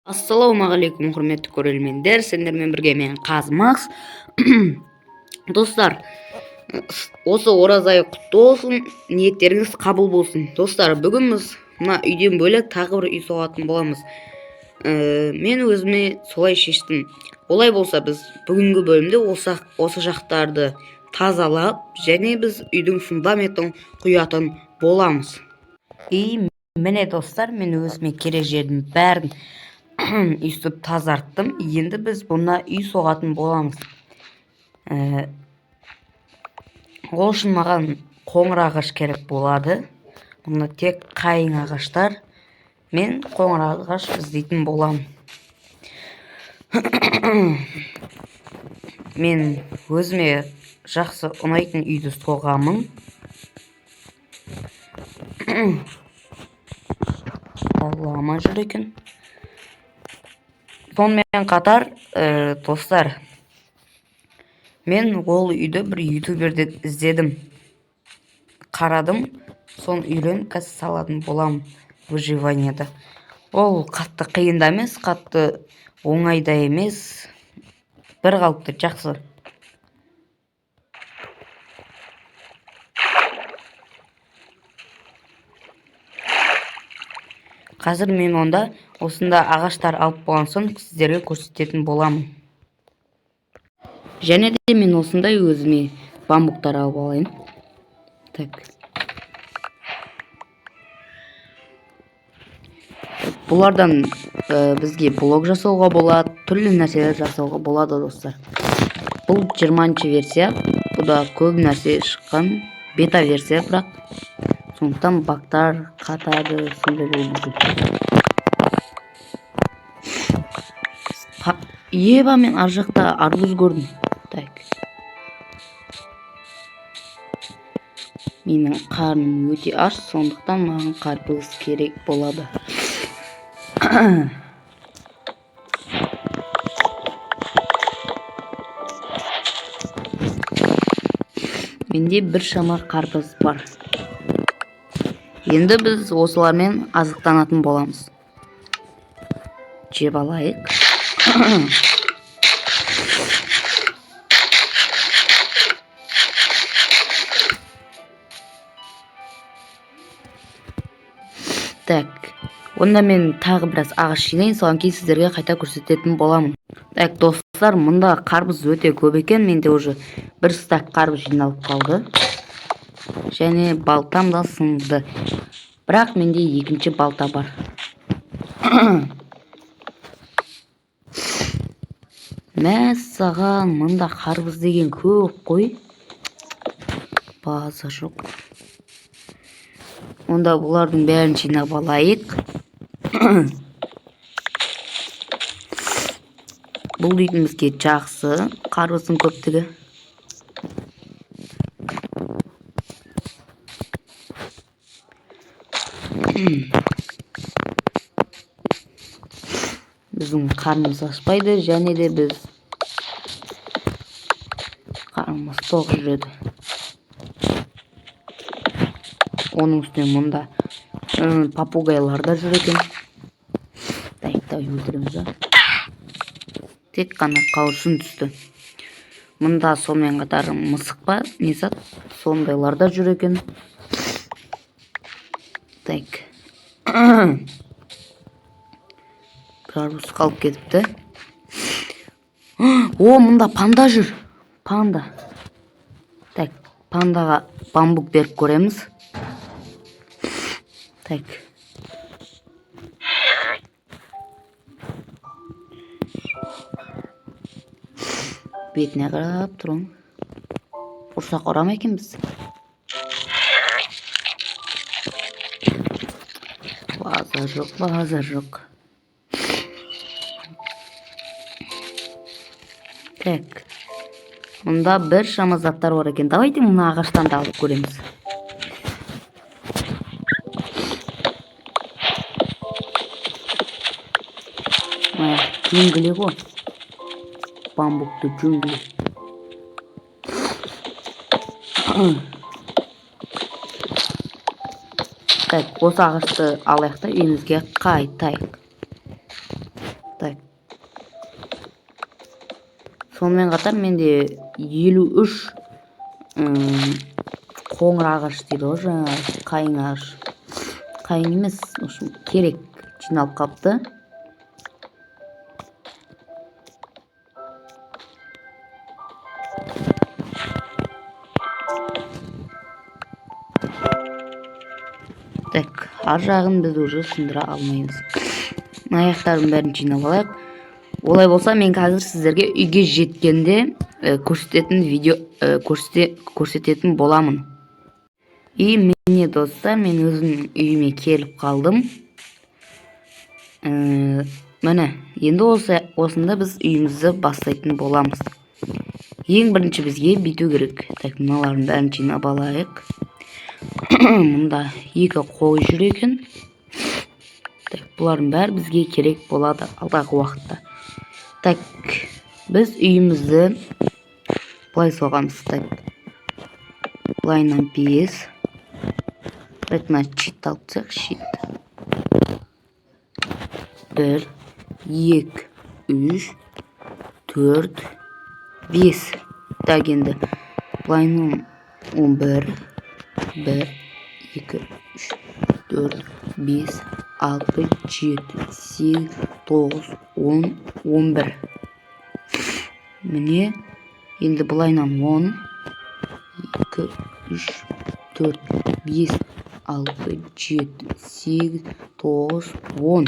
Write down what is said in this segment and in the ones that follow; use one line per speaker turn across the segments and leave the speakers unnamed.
Ассалаумағалейкум, құрметті көрермендер! Сендермен бірге мен, Қазмакс. Достар, осы ораза айы құтты болсын, ниеттеріңіз қабыл болсын. Достар, бүгін біз мына үйден бөлек тағы бір үй соғатын боламыз. Мен өзіме солай шештім. Олай болса, біз бүгінгі бөлімде осы жақтарды тазалап және біз үйдің фундаментін құятын боламыз. И міне, достар, мен өзіме керек жердің бәрін өйстіп тазарттым. Енді біз бұнда үй соғатын боламыз. Ол үшін маған қоңыр ағаш керек болады. Мұнда тек қайың ағаштар. Мен қоңыр ағаш іздейтін боламын. Мен өзіме жақсы ұнайтын үйді соғамын. Лама жүр екен. Сонымен қатар, достар, мен ол үйді бір ютуберден іздедім, қарадым, соны үйреніп, қазір салатын боламын выживанияда. Ол қатты қиын да емес, қатты оңай да емес, бір қалыпты, жақсы. Қазір мен онда осында ағаштар алып болған соң, сіздерге көрсететін боламын. Және де мен осындай өзіме бамбуктар алып алайын. Так, бұлардан бізге блок жасауға болады, түрлі нәрселер жасауға болады. Достар, бұл 20-версия, бұда көп нәрсе шыққан, бета версия бірақ, сондықтан багтар қатады, сондай болуы мүмкін. Еба, мен ар жақта арбуз көрдім. Так, менің қарным өте аш, сондықтан маған қарбыз керек болады. Менде біршама қарбыз бар. Енді біз осылармен азықтанатын боламыз. Жеп алайық. Так, онда мен тағы біраз ағаш жинайын, содан кейін сіздерге қайта көрсететін боламын. Так, достар, мұнда қарбыз өте көп екен. Менде уже бір стак қарбыз жиналып қалды және балтам да сынды, бірақ менде екінші балта бар. Мәссаған, мында қарбыз деген көп қой, база жоқ. Онда бұлардың бәрін жинап алайық. Бұл дейтін бізге жақсы, қарбыздың көптігі. Біздің қарнымыз ашпайды және де біз қарнымыз тоқ жүреді. Оның үстіне мұнда попугайлар да жүр екен. Так, давай өлтіреміз. А, тек қана қауышын түсті. Мұнда сонымен қатар мысық па, не зат, сондайлар да жүр екен. Так, бір арбуз қалып кетіпті. О, мұнда панда жүр, панда. Так, пандаға бамбук беріп көреміз. Так, бетіне қарап тұрмын. Ұрсақ, ұра ма екен бізді? Базар жоқ, базар жоқ. Так, мұнда біршама заттар бар екен. Давайте мына ағаштан да алып көреміз. Мына джунгли ғой, бамбукты джунгли. Так, осы ағашты алайық та, үйімізге қайтайық. Так, сонымен қатар менде 53 қоңыр ағаш дейді ғой, жаңағы қайың ағаш, қайың емес, в общем, керек жиналып қалыпты. Так, ар жағын біз уже сындыра алмаймыз. Аяқтардың бәрін жинап алайық. Олай болса, мен қазір сіздерге үйге жеткенде көрсететін видео көрсететін боламын. И міне, достар, мен өзімнің үйіме келіп қалдым. Міне, енді осында біз үйімізді бастайтын боламыз. Ең бірінші бізге бүйту керек. Так, мыналардың бәрін жинап алайық. Мында екі қой жүр екен. Так, бұлардың бәрі бізге керек болады алдағы уақытта. Так, біз үйімізді былай соғамыз. Так, былайынан 5. Так, мына щит алып тастайық, щит. 1, 2, 3, 4, 5. Так, енді былайынан 11, 1, 2, 3, 4, 5, 6, 7, 8, 9, 10, 11. Міне, енді былайынан 10, 2, 3, 4, 5, 6, 7, 8, 9, 10.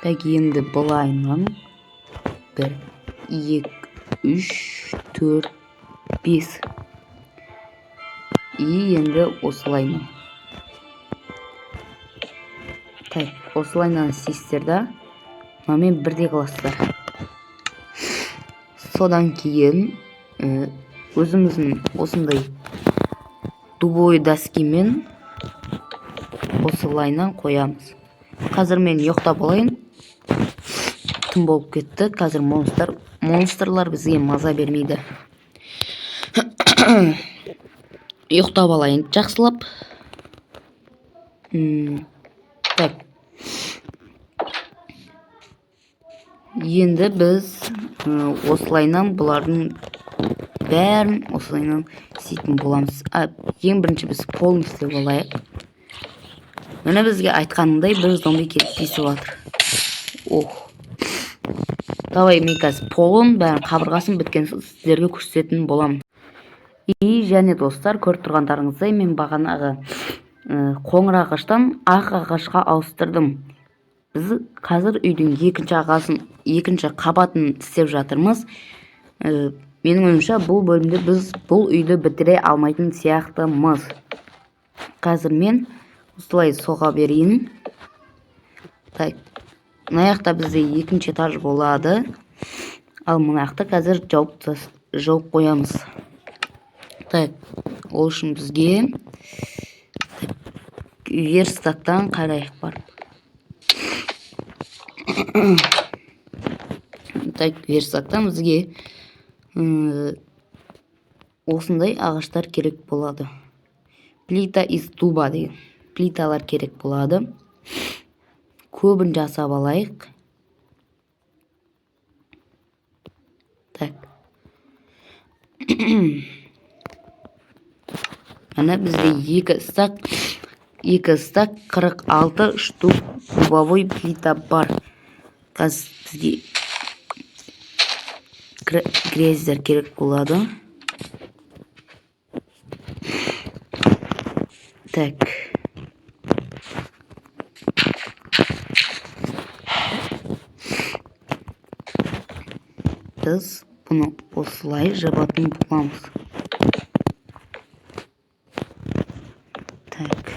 Так, енді былайынан 1, 2, 3, 4, 5. И енді осылайынан. Так, осылайынан істейсіздер да, мынамен бірдей қыласыздар. Содан кейін өзіміздің осындай дубовый доскимен осылайынан қоямыз. Қазір мен ұйықтап алайын. Түн болып кетті. Қазір монстрлар бізге маза бермейді. Ұйықтап алайын жақсылап. Так. Енді біз осылайынан бұлардың бәрін осылайынан істейтін боламыз. Ең бірінші біз полын істеп алайық. Міне, бізге айтқанымдай бір зомби келіп тиісіп жатыр. Ох. Давай, мен қазір полын, бәрін, қабырғасын біткен соң сіздерге көрсететін боламын. И және, достар, көріп тұрғандарыңыздай, мен бағанағы қоңыр ағаштан ақ ағашқа ауыстырдым. Біз қазір үйдің екінші ағасын, екінші қабатын істеп жатырмыз. Менің ойымша, бұл бөлімде біз бұл үйді бітіре алмайтын сияқтымыз. Қазір мен осылай соға берейін. Так, мына жақта бізде екінші этаж болады. Ал мына жақта қазір жауып қоямыз. Так, ол үшін бізге так, верстактан қарайық барып. Так, верстактан бізге осындай ағаштар керек болады. Плита из дуба деген плиталар керек болады. Көбін жасап алайық. Так. Міне, бізде 2 стак 46 штук дубовой плита бар. Қазір бізге грязьдер керек болады. Так. Біз бұны осылай жабатын боламыз. Так.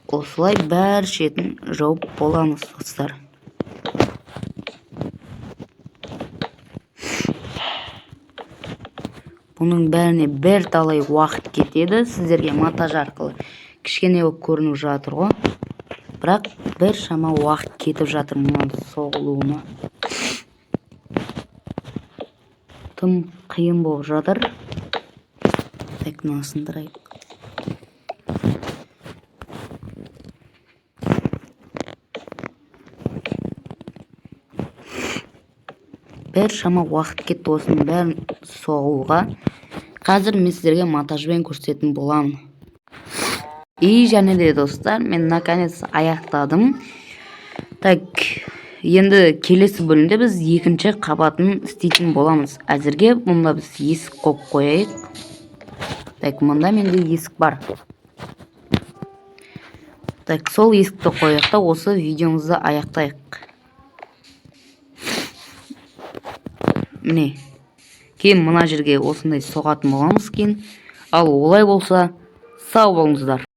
Осылай бәр шетін жауып боламыз, достар. Бұның бәріне бір талай уақыт кетеді. Сіздерге монтаж арқылы кішкене болып көрініп жатыр ғой. Бірақ бір шама уақыт кетіп жатыр мұның соғылуына. Тым қиын болып жатыр. Так, мынаны сындырайық. Біршама уақыт кетті осының бәрін соғуға. Қазір мен сіздерге монтажбен көрсететін боламын. И және де, достар, мен наконец аяқтадым. Так, енді келесі бөлімде біз екінші қабатын істейтін боламыз. Әзірге мұнда біз есік қойып қояйық. Так, мында менде есік бар. Так, сол есікті қояйық та, осы видеомызды аяқтайық. Міне, кейін мына жерге осындай соғатын боламыз кейін. Ал олай болса, сау болыңыздар.